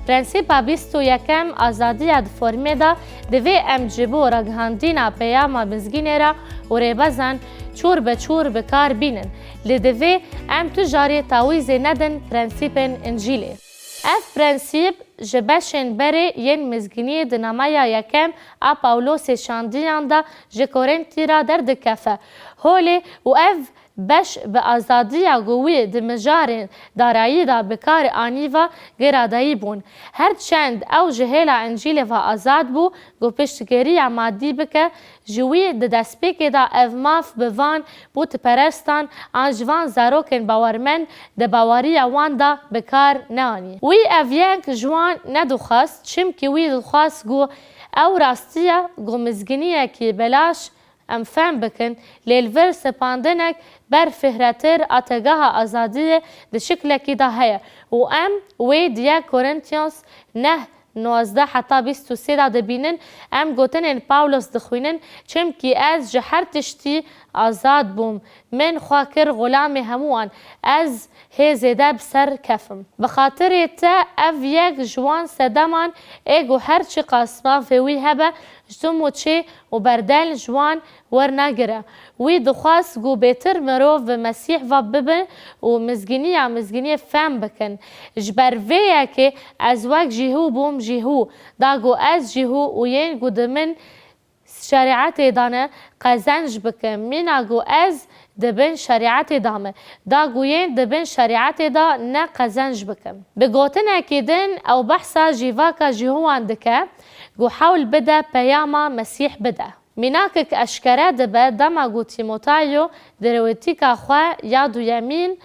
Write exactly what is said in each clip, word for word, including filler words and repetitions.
Prensîpa bîst û yekem, azadiya di formê de, divê em ji bo ragihandîna peyama mizgînê re û rêbezan çûr be çûr bi kar bînin. Lê divê em tu carî tawîzê nedin prensîpên Încîlê. Ev prensîp ji beşên berê yên mizgîniyê di nameya yekem a Pawlosê şandiyan de ji Korintî re derdikefe holê û ev beş bi azadiya ku wî di mijarên darayî de bi kar anî ve giradayî bûn. Her çend ew ji hêla Încîlê ve azad bû ku piştgiriya madî bike, ji wî di destpêkê de ev maf bi van bûtperestan an ji van zarokên bawermend di baweriya wan de bi kar neanî. Wî ev yek ji wan nedixwest, çimkî wî dixwest ku ew rastiya ku mizgîniyekî belaş em fehm bikin, lê li vir sepandinek berfihretir a têgeha azadiyê di şiklekî de heye û em wê di yek Korintiyos neh, nozdeh heta bîst û sê de dibînin, em gotinên Pawlos dixwînin, çimkî ez ji her tiştî azad bûm, min xwe kir xulamê hemû wan, ez hê zêde bi ser kefim. Bi xatirê te ev yek ji wan sedeman ê ku her çiqas mafê wî hebe, ji tim û çê û berdel ji wan wernagire. Wî dixwest ku bêtir mirov bi Mesîh ve bibin û mizgîniya mizgîniyê fehm bikin. Ji ber vê yekê ez wek Jîhû bûm Jîhû, da ku ez Jîhû û yên ku di min şerîetê de ne qezenc bikim, mîna ku ez di bin şerîetê de me, da ku yên di bin şerîetê de ne qezenc bikim. Bi gotinekî din ew behsa civaka Jîhûwan dike ku hewl bide peyama Mesîh bide. Mînakek eşkere dibe dema ku Tîmoteyo di rewêtîka xwe ya duyemîn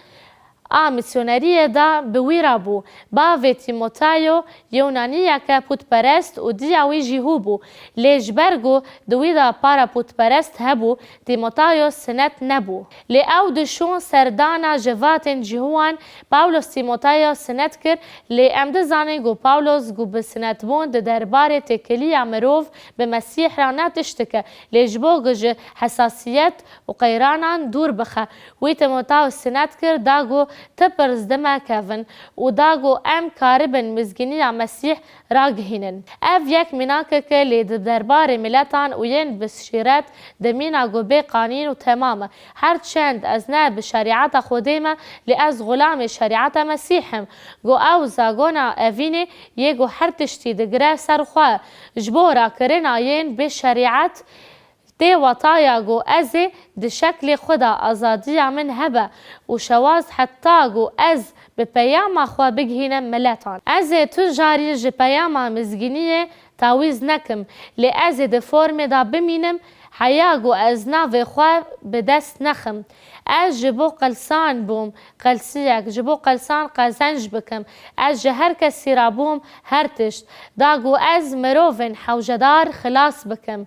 a mîsyoneriyê de bi wî re bû. Bavê Tîmoteyo Yunaniyeke pûtperest û diya wî Jîhû bû. Lê ji ber ku di wî de para pûtperest hebû, Tîmoteyo sinet nebû. Lê ew dişûn serdana jevatên Jîhûwan. Pawlos Tîmoteyo sinet kir, lê em dizanin ku Pawlos ku bi sinetbûn di derbarê têkiliya mirov bi Mesîh re ne tişt dike, lê ji bo ku ji hesasiyet û qeyranan dûr bixe. Wî Tîmoteyo sinet kir, da ku ti pirs dime kevin û da ku em karibin mizgîniya Mesîh ragihînin. Ev yek mînakek e, lê di derbarê miletan û yên bi şîret di mîna ku bê qanîn û temam e. Her çend ez ne bi şerîeta Xwedê me, lê ez xulamê şerîeta Mesîh im. Ku ew zagona evînê yê ku her tiştî digire ser xwe. Ji bo rakirina yên bê şerîet, tê wataya ku ez ê di şeklê xwe de azadiya min hebe û şewaz heta ku ez bi peyama xwe bigihînim miletan. Ez ê tu carî ji peyama mizgîniyê tawîz nekim, lê ez ê di formê de bimînim, heya ku ez navê xwe bi dest nexim. Ez ji bo qelsan bûm, qelsiyek, ji bo qelsan qezenc bikim. Ez ji her kesî re bûm her tişt, da ku ez mirovên hewcedar xilas bikim.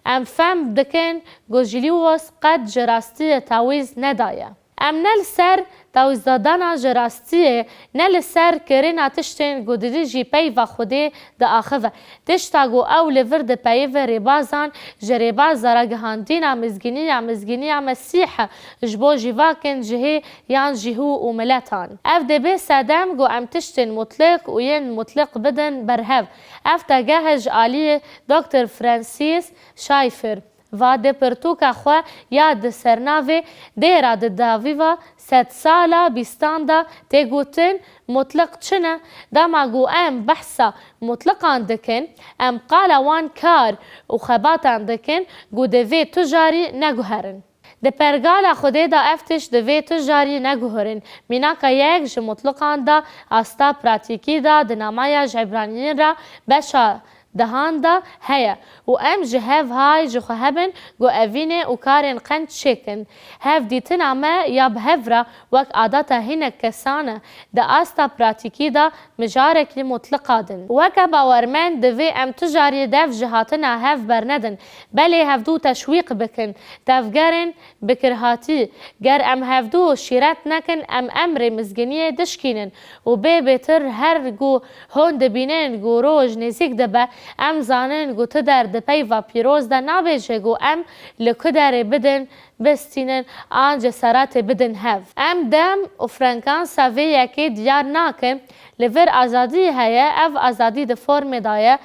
Em fehm dikin ku Jîlîwos qet ji rastiyê tawîz nedaye. Em ne li ser tawîzdadana ji rastiyê, ne li ser kirina tiştên ku di dijî peyva Xwedê diaxive. Tişta ku ew li vir dipeyive rêbazan ji rêbaza ragihandîna mizgîniya mizgîniya Mesîh e, ji bo civakên cihê yan Jîhû û miletan. Ev dê bê sedem ku em tiştên mutliq û yên mutliq bidin berhev. Ev têgeh e ji aliyê Doktor Francis Schaeffer ve di pirtûka xwe ya di sernavê Dêra di dawîva sedsala bîstan de tê gotin, mutliq çi ne? Dema ku em behsa mutliqan dikin, em qala wan kar û xebatan dikin ku divê tu carî neguherin. Di pergala Xwedê de ev tişt divê tu carî neguherin. Mînaka yek ji mutliqan de asta pratîkî de di namaya ji Îbraniyên re beşa dehan de heye û em ji hev hay ji xwe hebin ku evînê û karên qenc çêkin. Hevdîtina me ya bi hev re wek adeta hinek kesan e, di asta pratîkî de mijarekî mutliqa din. Weke bawermend divê em tu carî dev ji hatina hev bernedin, belê hevdû teşwîq bikin, tevgerên bikirhatî. Ger em hevdû şîret nekin, em emrê mizgîniyê dişkînin û bê bêtir her ku hûn dibînin ku roj nêzîk dibe, Em zanin ku tu der di peyva pîroz de nabêje ku em li ku derê bidin, bistînin an ceseretê bidin hev. Em dem û frekansa vê yekê diyar nakin. Li vir azadî heye, ev azadî di formê de ye.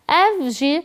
Ev jî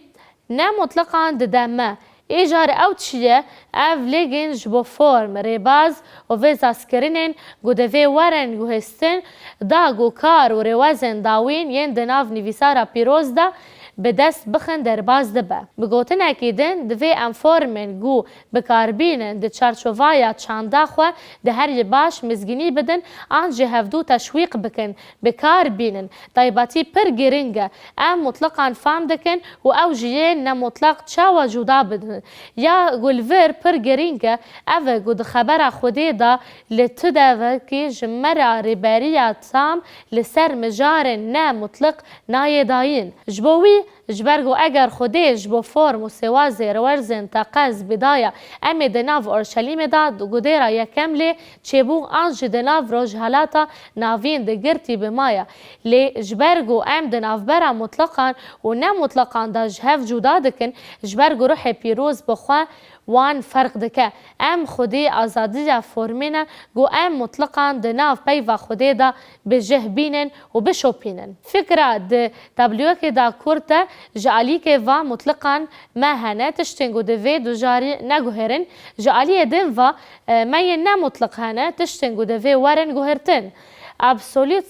ne mutliqan dide me. Îcar ew çi ye? Ev lêgên ji bo form, rêbaz û vêzaskirinên ku divê werin guhestin, da ku kar û rêwezên dawîn yên di nav nivîsara pîroz de bi dest bixin derbas dibe. Bi gotinekî din, divê em formên ku bi kar bînin di çarçovaya çanda xwe de herî baş mizgînî bidin an jî hevdû teşwîq bikin bi kar bînin. Taybetî pir girîng e. Em mutliqan fam dikin û ew ji yên ne mutliq çawa cuda bidin. Ya ku li vir pir girîng e, ev e ku di xebera Xwedê de li tu devekî ji me re rêberiya tam li ser mijarên ne mutliq nayê dayîn. Ji bo wî, ji ber ku eger Xwedê ji bo form û sêwazê rêwezên teqez bidaya, em ê di nav Orşelîmê de di gudêra yekem lê çêbû an jî di nav Rojhelata Navîn digirtî bimaya. Lê ji ber ku em di navbera mutliqan û ne mutliqan de ji hev cuda dikin, ji ber ku ruhê pîroz bi xwe wan ferq dike. Em xwedî azadiya formê ne ku em mutliqan di nav peyva Xwedê de bi cih bînin û bişopînin. Fikra di tabloyekê de kurt e, ji alîkê ve mutliqan me hene, tiştên ku divê dujarî neguherin, ji aliyê din ve, e, me yên ne mutliq hene, tiştên ku divê werin guhertin. Absolut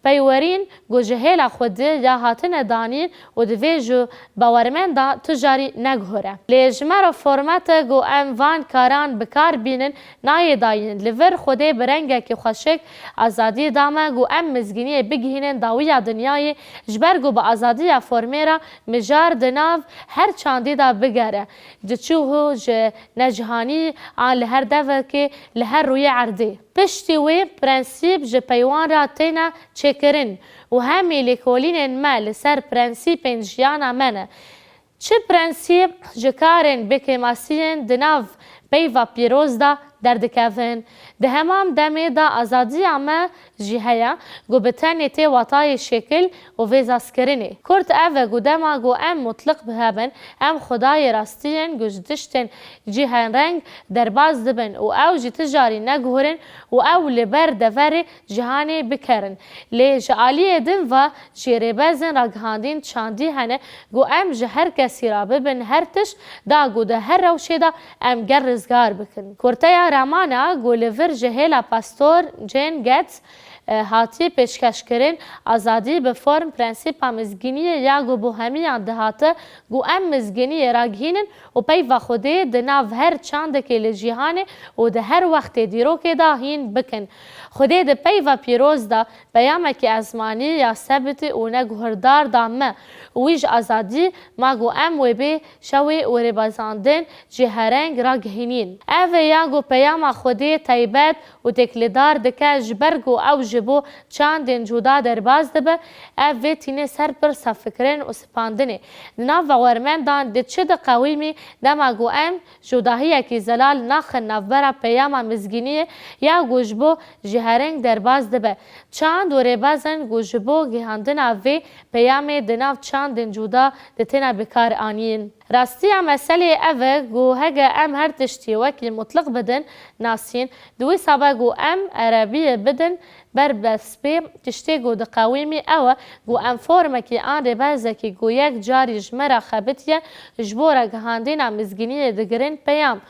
peywerîn ku ji hêla Xwedê ya hatine danîn û divê ji bawermenda tu carî neguhere. Lê ji me re format e ku em van karan bi kar bînin, nayê dayîn. Li vir Xwedê bi rengekî xweşik azadiyê da me ku em mizgîniyê bigihînin dawiya dinyayê, ji ber ku bi azadiya formê re mijar di nav her çandî de bigere, ji çû ji necihanî an li her devekê li her rûyê erdê. Piştî wê prensîp ji peywan re têne çêkirin û hemî lêkolînên me li ser prensîpên jiyana me ne. Çi prensîp ji karên bêkêmasiyên di nav peyva pîroz de derdikevin? Di heman demê de azadiya me jî heye ku bi tenê tê watayê şekil û vêzaskirinê. Kurt ev e ku dema ku em mutliq bihebin, em Xwedayê rastiyên ku ji tiştên cîhanreng derbas dibin û ew jî ti carî neguhurin û ew li ber deverê cîhanê bikerin. Lê ji aliyê din ve jî rêbezên ragihandîn çandî hene ku em ji her kesî re bibin her tişt, da ku di her rewşê de em gel rizgar bikin. Kurteya ramana ku li vir ji hêla pastor Jane Getz, e, hatiye pêşkêşkirin, azadî bi form prensîpa mizgîniyê ya ku bo hemiyan dihate, ku em mizgîniyê ragihînin û peyva Xwedê di nav her çandekê li cîhanê û di her wextê dîrokê de hîn bikin. Xwedê di peyva pîroz de peyamekî ezmanî ya sebitî û neguhirdar da me û wî ji azadî ma ku em wê bê şewê û rêbazandin cîhereng ragihînîn. Ev e ya ku peyama Xwedê taybet û têkilîdar dike, ji ber ku ew ji bo çandên cuda derbas dibe, ev vê tîne ser pirsa fikirin û spandinê. Di nav bawermendan di çi diqewîmî dema ku em cudahiyekî zelal naxin navbera peyama mizgîniyê ya ku ji bo cîhereng derbas dibe. Çand û rêbazên ku ji bo gihandina vê peyamê di nav çandên cuda di têne bikaranîn. Rastiya meselê ev e ku hege em her tiştî wekî mutliq bidin nasîn, di wî sabe ku em erebiyê bidin ber destpê, tiştê ku diqewîmî ew e ku em formekî an rêbezekî ku yek carî ji me re xebitiye, ji bo ragihandina mizgîniyê digirin peyam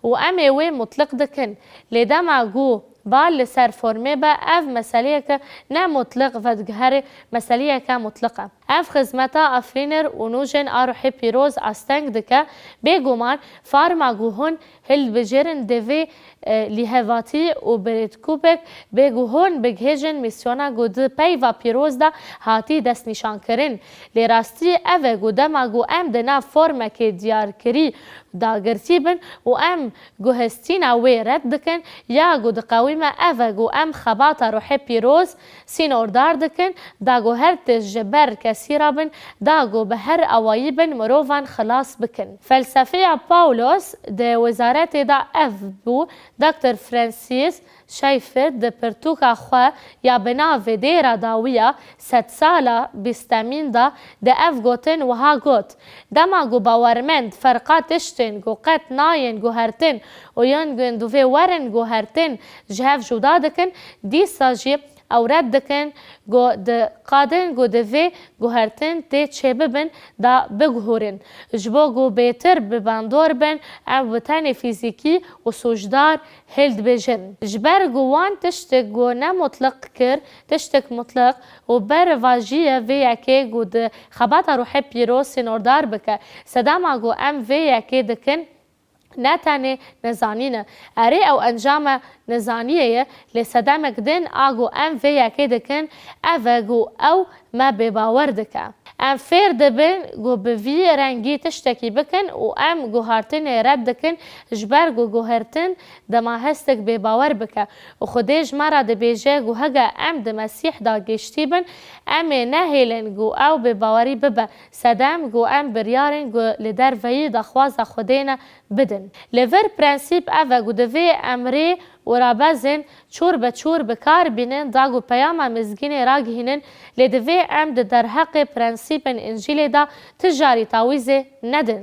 û em ê wê mutliq dikin. Lê dema ku bal li ser formê be, ev meseleyeke ne mutliq vedigihere, meseleyeke mutliq e. Ev xizmeta efrînir û nûjên a ruhê pîroz asteng dike. Bêguman, farma ku hûn hilbijêrin divê, e, lîhevatî û birêtkûbek bê ku hûn bigihêjin mîsyona ku di peyva pîroz de hatî destnîşankirin. Lê rastî ev e ku dema ku em di nav formekê diyarkirî dagirtî bin û em guhestîna wê red dikin, ya ku diqewîme ev e ku em xebata ruhê pîroz sînordar dikin, da ku her tişt ji ber kes Sîra bin, da ku bi her awayî bin mirovan xilas bikin. Felsefeya Paulos di wezaretê de ev bû, doktor Francis Schaeffer di pirtûka xwe ya bi navê Dêra Dawiya Sedsala Bîstemîn de di ev gotin wiha got, Dema ku bawermend ferqa tiştên ku qet nayên guhertin û yên ku divê werin guhertin ji hev cuda dikin, dîsa jî ew red dikin ku di qadên ku divê guhertin tê çêbibin da biguhurin. Ji bo ku bêtir bi bandor bin, ev bi tenê fîzîkî û sûcdar hildibêjin. Ji ber ku wan tiştek ku ne mutliq kir, tiştek mutliq û berivajiye vê yekê ku di xebata ruhê pîroz sînordar bike. Sedema ku em vê yekê dikin, ne tenê nezanîn e. Erê, ew encama nezaniyê ye, lê sedemek din a ku em vê yekê dikin, ev e ku ew me bêbawer dike. Em fêr dibin ku bi vî rengî tiştekî bikin û em guhartinê red dikin, ji ber ku guhertin dema hestek bêbawer bike. Û Xwedê ji me re dibêje ku hege em di Mesîh de giştî bin, em ê nehêlin ku ew bêbawerî bibe. Sedem ku em biryarên ku li derveyî daxwaza Xwedê ne bidin. Li vir prensîp ev e ku divê em rê û rabezên çûr be çûr bi kar bînin, da ku peyama mizgînê ragihînin, lê divê em di derheqê prensîpên Încîlê de ti carî tawîzê nedin.